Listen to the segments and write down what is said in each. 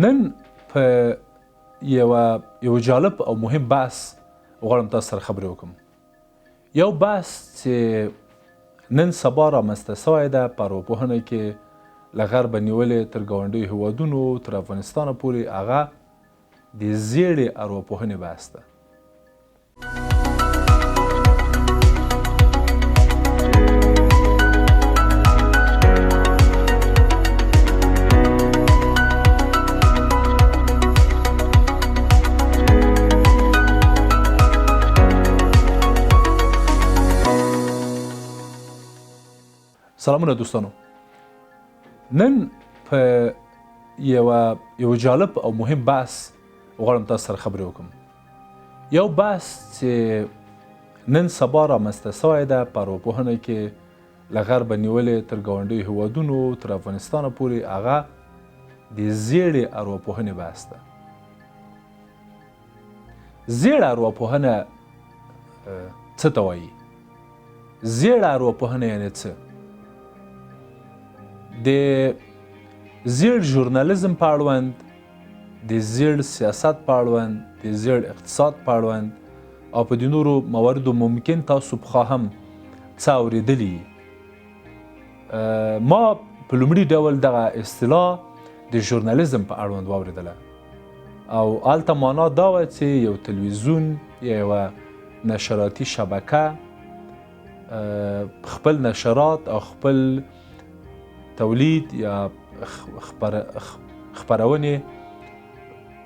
نن په یوه یو جالب او مهم بحث غواړم تاسو سره خبرې وکړم. یو بحث چې نن سبا رامنځته سوی ده په ارواپوهنه کې، له غربه نیولې تر ګاونډیو هیوادونو تر افغانستانه پورې، هغه د زیړې ارواپوهنې بحث ده. سلامونه دوستانو، نن په یو جالب او مهم بحث غواړم تاسو سره خبرې وکړم. یو بحث چې نن سبا رامنځته سوی ده په ارواپوهنه کې، له غربه نیولې تر ګاونډیو هیوادونو تر افغانستانه پورې، هغه د زیړې ارواپوهنې بحث ده. زیړه ارواپوهنه څه ته وایي؟ زیړه ارواپوهنه یعنې څه؟ د زیړ ژورنالیزم په اړوند، د زیړ سیاست په اړوند، د زیړ اقتصاد په اړوند او په دې نورو مواردو ممکن تاسو پخوا هم څه اورېدلي. ما په لومړي ډول دغه اصطلاح د ژورنالیزم په اړوند واورېدله او هلته معنا دا وه چې یو تلویزیون یا یوه نشراتي شبکه خپل نشرات او خپل تولید یا خپرونې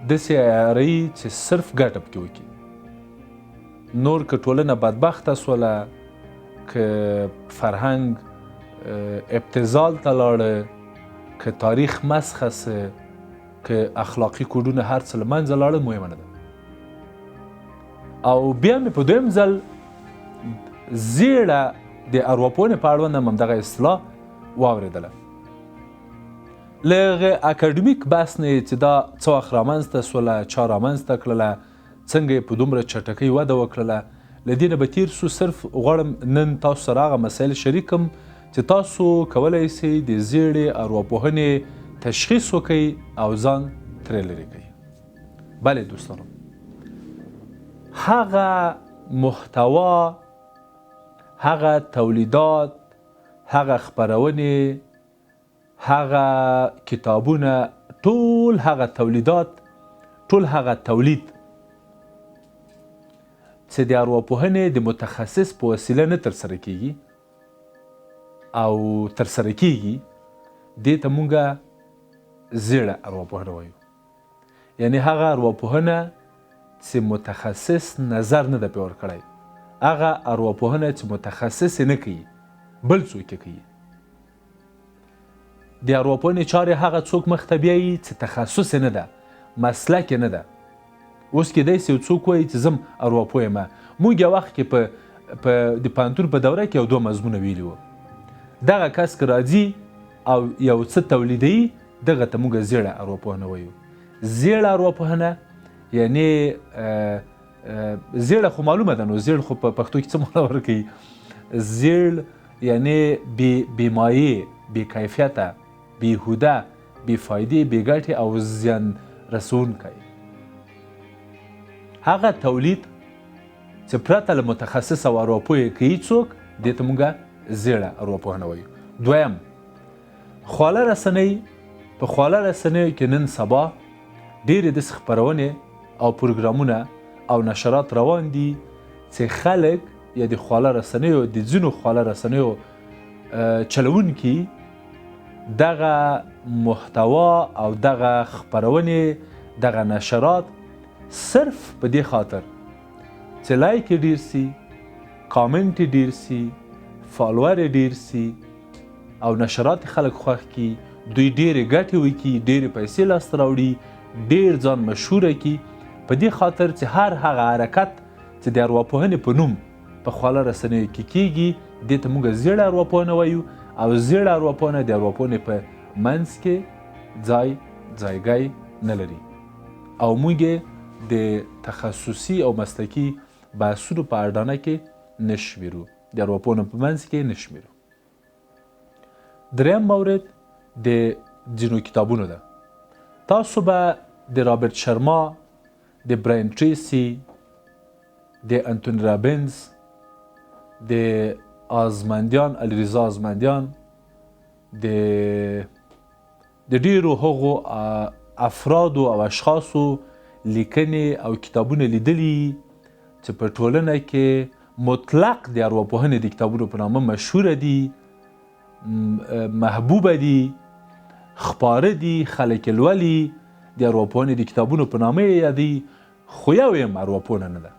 داسې عیاروي چې صرف ګټه پکې وکړي. نور که ټولنه بدبخته سوله، که فرهنګ ابتذال ته لاړه، که تاریخ مسخه سه، که اخلاقي کوډونه هر څه له منځه لاړه، مهمه نه ده. او بیا مې په دویم ځل زیړه د ارواپوهنې په اړوند هم همدغه اصطلاح واورېدله. له هغه اکاډمیک بحث نه یې چې دا څه وخت رامنځته سوله، چا رامنځته کړله، څنګه یې په دومره چټکۍ وده وکړله، له دې نه به تیر سو. صرف غواړم نن تاسو سره هغه مسایل شریک کړم چې تاسو کولای سئ د زیړې ارواپوهنې تشخیص وکړئ او ځان ترې لرې کړئ. بله دوستانو، هغه محتوا، هغه تولیدات، هغه خپرونې، هغه کتابونه، ټول هغه تولیدات، ټول هغه تولید چې د ارواپوهنې د متخصص په وسیله نه ترسره کیږي او ترسره کیږي، دې ته مونږه زیړه ارواپوهنه وایو. یعنی هغه ارواپوهنه چې متخصص نظر نه ده پرې ورکړی، هغه ارواپوهنه چې متخصص یې نه کوي بل څوک یې کوي. د ارواپوهنې چارې هغه څوک مخته بیایي چې تخصص یې نه ده، مسلک یې نه ده. اوس کېدای سي یو څوک وایي چې زه هم ارواپوه یم. موږ یو وخت کې په په د پوهنتون په دوره کې یو دوه مضمونه ویلي وو. دغه کس که راځي او یو څه تولیدوي، دغه ته موږ زیړه ارواپوهنه وایو. زیړه ارواپوهنه یعنی زیړه خو معلومه ده، نو زیړ خو په پښتو کې څه معنا ورکوي؟ زیړ یعنی بې مایې، بې کیفیته، بېهوده، بې فایدې، بې ګټې او زیان رسونکی. هغه تولید چې پرته له متخصص او ارواپوه یې کوي څوک، دې ته موږ زیړه ارواپوهنه وایو. دویم، خواله رسنۍ. په خواله رسنیو کې نن سبا ډېرې داسې خپرونې او پروګرامونه او نشرات روان دي چې خلک یا د خواله رسنیو د ځینو خواله رسنیو چلوونکي دغه محتوا او دغه خپرونې، دغه نشرات صرف په دې خاطر چې لایک یې ډېر سي، کامنټ یې ډېر سي، فالور یې ډېر سي او نشرات خلک خوښ کړي، دوی ډېرې ګټې وکړي، ډېرې پیسې لاسته راوړي، ډېر ځان مشهوره کړي، په دې خاطر چې هر هغه حرکت چې د ارواپوهنې په نوم په خواله رسنیو کې کیږي، دې ته موږ زیړه ارواپوهنه وایو او زیړه ارواپوهنه د ارواپوهنې په منځ کې ځای ځایګی نه لري او موږ یې د تخصصي او مسلکي بحثونو په اډانه کې نه شمیرو، د ارواپوهنو په منځ کې نه شمیرو. دریم مورد د ځینو کتابونو ده. تاسو به د رابرت شرما، د براین ټریسي، د انتوني رابنز، د ازمندیان، علیرضا ازمندیان، د د ډیرو هغو افرادو او اشخاصو لیکنې او کتابونه لیدلي چې په ټولنه کې مطلق د ارواپوهنې د کتابونو په نامه مشهوره دي، محبوبه دي، خپاره دي، خلک یې لولي، د ارواپوهنې د کتابونو په نامه یې یادوي، خو یو یې هم ارواپوهنه نه ده.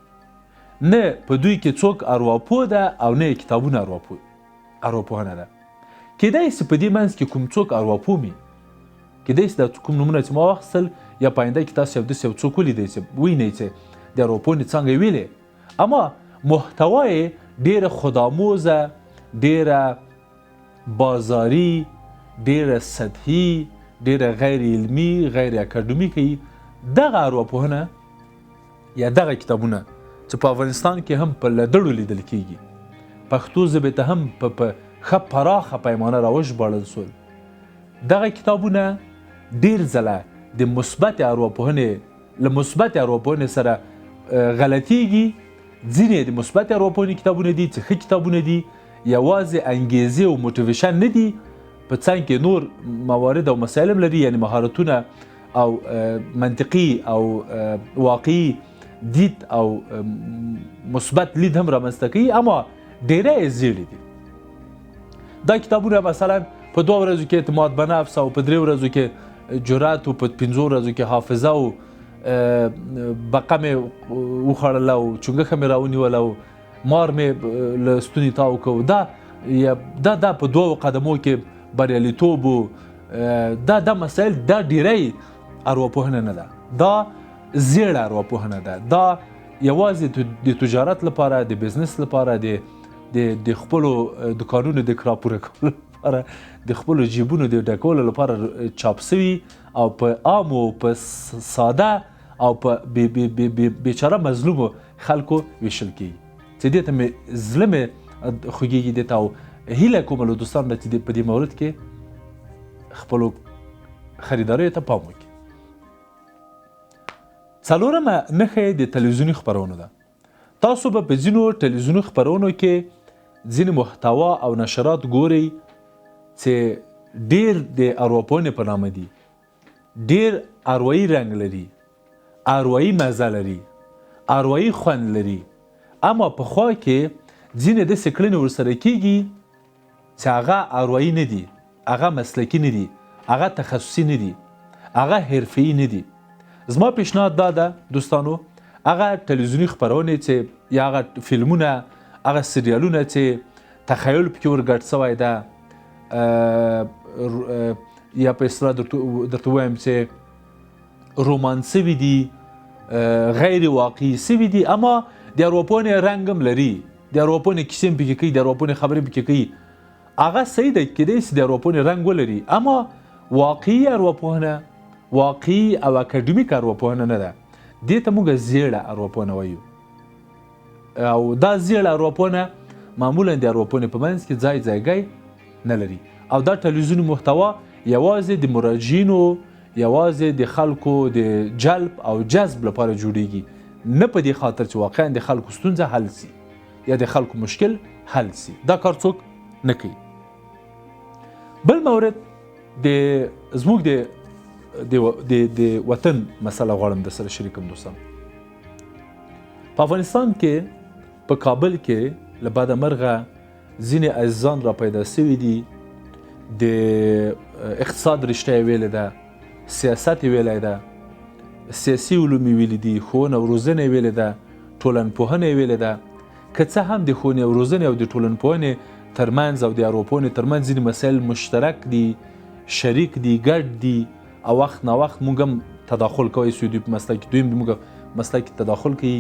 نه په دوی کې څوک ارواپوه ده او نه یې کتابونه ارواپوهنه ده. کېدای سي په دې منځ کې کوم څوک ارواپوه مي، کېدای سي دا کوم نومونه چې ما واخیستل یا په آینده کې تاسو یو داسې یو څوک ولیدئ چې وینئ چې د ارواپوهنې څانګه یې ویلې، اما محتوا یې ډېره خودآموزه، ډېره بازاري، ډېره سطحي، ډېره غیر علمي، غیر اکاډمیکه. دغه ارواپوهنه یا دغه کتابونه چې په افغانستان کې هم په لدړو لیدل کیږي، پښتو ژبې ته هم په ښه پراخه پیمانه راوژباړل سول، دغه کتابونه ډیر ځله د مثبت ارواپوهنې له مثبت ارواپوهنې سره غلطیږي. ځینې د مثبت ارواپوهنې کتابونه دي چې ښه کتابونه دي، یوازې انګیزې او motivation نه دي، په څنګ کې نور موارد او مسایل هم لري، یعنی مهارتونه او منطقي او واقعي دید او مثبت لید هم رامنځته کوي، اما ډیری یې زیړې دي. دا کتابونه مثلا په 2 ورځو کې اعتماد به نفس او په 3 ورځو کې جرأت او په 5 ورځو کې حافظه او بقه مې وخوړله او چونګښه مې راونیوله او مار مې له ستوني تاو کړ، دا دا په 2 قدمو کې بریالیتوب، دا دا مسایل، دا ډیری ارواپوهنه نه ده، دا زیړه ارواپوهنه ده. دا یوازې د تجارت لپاره، د بزنس لپاره، د خپلو دکانونو د کرا پوره کولو لپاره، د خپلو جیبونو د ډکولو لپاره چاپ سوي او په عامو، په ساده او په بیچاره مظلومو خلکو ویشل کیږي. چې دې ته مې زړه مې خوږېږي دې ته، او هیله کوم له دوستانو نه چې په دې مورد کې خپلو خریداریو ته پام وکړي. څلورمه نښه یې د تلویزیوني خپرونو ده. تاسو به په ځینو تلویزیوني خپرونو کې ځینې محتوا او نشرات ګورئ چې ډیر د ارواپوهنې په نامه دي، ډیر اروایي رنګ لري، اروایي مزه لري، اروایي خوند لري، اما په خوا کې ځینې داسې کړنې ورسره کیږي چې هغه اروایي نه دي، هغه مسلکي نه دي، هغه تخصصي نه دي، هغه حرفه‌ای نه دي. زما پیشنهاد دا ده دوستانو، هغه تلویزیوني خپرونې چې یا هغه فلمونه، هغه سریالونه چې تخیل پکې ورګډ سوی ده، یا په اصطلاح درته ووایم چې رومان سوي دي، غیر واقعي سوي دي، اما د ارواپوهنې رنګ هم لري، د ارواپوهنې کیسې هم پکې کوي، د ارواپوهنې خبرې هم پکې کوي، هغه صحیح ده، کېدای سي د ارواپوهنې رنګ ولري، اما واقعي ارواپوهنه، واقعي او اکاډمیک ارواپوهنه نه ده. دې ته موږ زیړه ارواپوهنه وایو، او دا زیړه ارواپوهنه معمولا د ارواپوهنې په منځ کې ځای ځایګی نه لري. او دا تلویزیوني محتوا یوازې د مراجعینو، یوازې د خلکو د جلب او جذب لپاره جوړیږي، نه په دې خاطر چې واقعا د خلکو ستونزه حل سي یا د خلکو مشکل حل سي. دا کار څوک نه کوي. بل مورد د زموږ د د وطن مسله غواړم در سره شریک کړم دوستان. په افغانستان کې، په کابل کې له بده مرغه ځینې عزیزان را پیدا سوي دي، د اقتصاد رشته یې ویلې ده، سیاست یې ویلی ده، سیاسي علوم یې ویلي دي، ښوونه او روزنه یې ویلې ده، ټولنپوهنه یې ویلې ده. که څه هم د ښوونې او روزنې او د ټولنپوهنې ترمنځ او د ارواپوهنې ترمنځ ځینې مسایل مشترک دي، شریک دي، ګډ دي، او وخت ناوخت موږ هم تداخل کوی سو دوی په مسلک کې، دوی هم موږ مسلک کې تداخل کوي.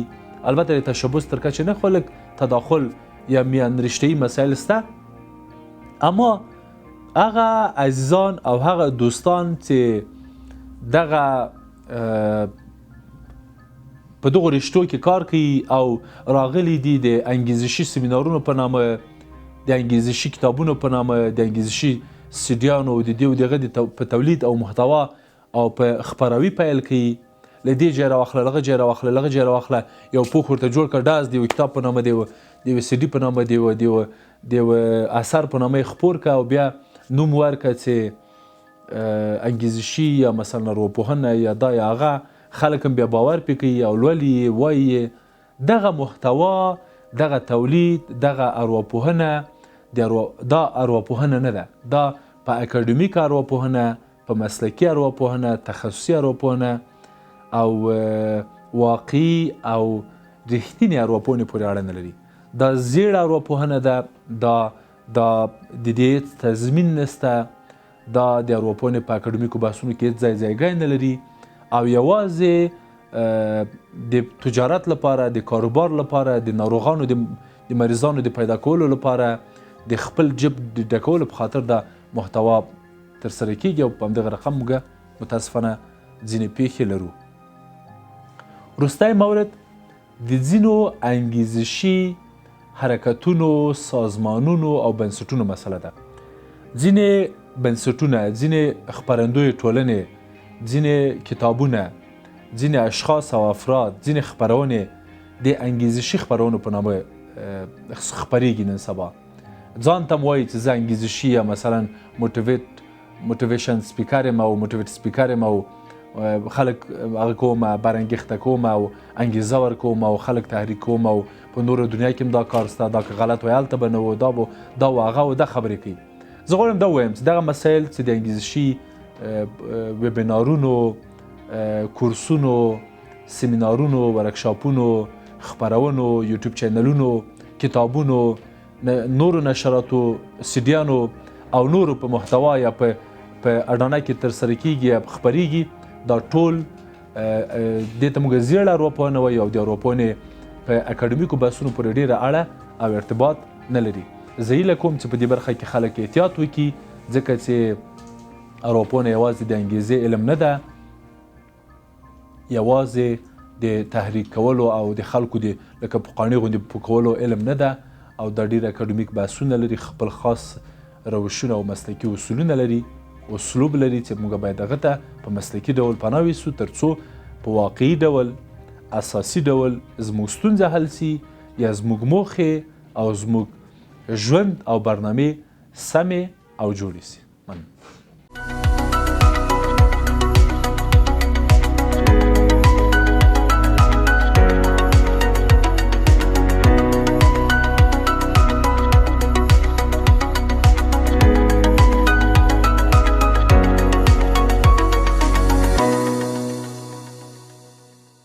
البته د تشبث تر کچې نه، خو لږ تداخل یا میان رشته‌ای مسایل سته. اما هغه عزیزان او هغه دوستان چې دغه په دغو رشتو کې کار کوي او راغلي دي د انګیزشي سیمینارونو په نامه، د انګیزشي کتابونو په نامه، د انګیزشي سیډیانو او د دې او دغه د په تولید او محتوا او په خپراوي پیل کوي، له دې ځای راواخله، له هغه ځای راواخله، له هغه ځای راواخله، یو پوښ ورته جوړ کړه، ډاز د یوه کتاب په نامه، د یوه د یوه سي ډي په نامه، د یوه د یوه د یوه اثر په نامه یې خپور کړه او بیا نوم ورکړه چې انګیزشي یا مثلا ارواپوهنه یا دا یا هغه، خلک هم بیا باور پرې کوي او لولي یې، وایي یې. دغه محتوا، دغه تولید، دغه ارواپوهنه د اروا دا ارواپوهنه نه ده. دا په اکاډمیک ارواپوهنه، په مسلکي ارواپوهنه، تخصصي ارواپوهنه او واقعي او رښتینې ارواپوهنې پورې اړه نه لري. دا زیړه ارواپوهنه ده، دا دا د دې هېڅ تضمین نشته، دا د ارواپوهنې په اکاډمیکو بحثونو کې هېڅ ځای ځایګی نه لري او یوازې د تجارت لپاره، د کاروبار لپاره، د ناروغانو د مریضانو د پیدا کولو لپاره، د خپل جب د ډکولو په خاطر دا محتوا ترسره کیږي او په همدغه رقم موږ متاسفانه ځینې پیښې لرو. وروستی مورد د ځینو انګیزشي حرکتونو، سازمانونو او بنسټونو مسله ده. ځینې بنسټونه، ځینې خپرندوی ټولنې، ځینې کتابونه، ځینې اشخاص او افراد، ځینې خپرونې د انګیزشي خپرونو په نامه خپریږي نن سبا. ځان ته هم وایي چې زه انګیزشي یا مثلا motivation speaker یم او motivate speaker یم او خلک هغه کوم، برانګیخته کوم او انګیزه ورکوم او خلک تحریک کوم او په نوره دنیا کې هم دا کار سته، دا که غلط وای هلته به نه و، دا و دا و هغه و، دا خبرې کوي. زه غواړم دا ووایم چې دغه مسایل چې د انګیزشي ویبینارونو، کورسونو، سیمینارونو، ورکشاپونو، خپرونو، یوټیوب چینلونو، کتابونو، نورو نشراتو، سیډیانو او نورو په محتوا یا په اډانه کې ترسره کیږي یا خپریږي، دا ټول دې ته موږ زیړه ارواپوهنه وایو او د ارواپوهنې په اکاډمیکو بحثونو پورې ډېره اړه او ارتباط نه لري. زه هیله کوم چې په دې برخه کې خلک احتیاط وکړي، ځکه چې ارواپوهنه یوازې د انګیزې علم نه ده، یوازې د تحریک کولو او د خلکو د لکه په قانع غوندې په کولو علم نه ده او دا ډېر اکاډمیک بحثونه لري، خپل خاص روشونه او مسلکي اصولونه لري، اسلوب لري چې موږ باید هغه ته په مسلکي ډول پناه ویسو ترڅو په واقعي ډول، اساسي ډول زموږ ستونزه حل سي یا زموږ موخې او زموږ ژوند او برنامې سمې او جوړې سي. مننه.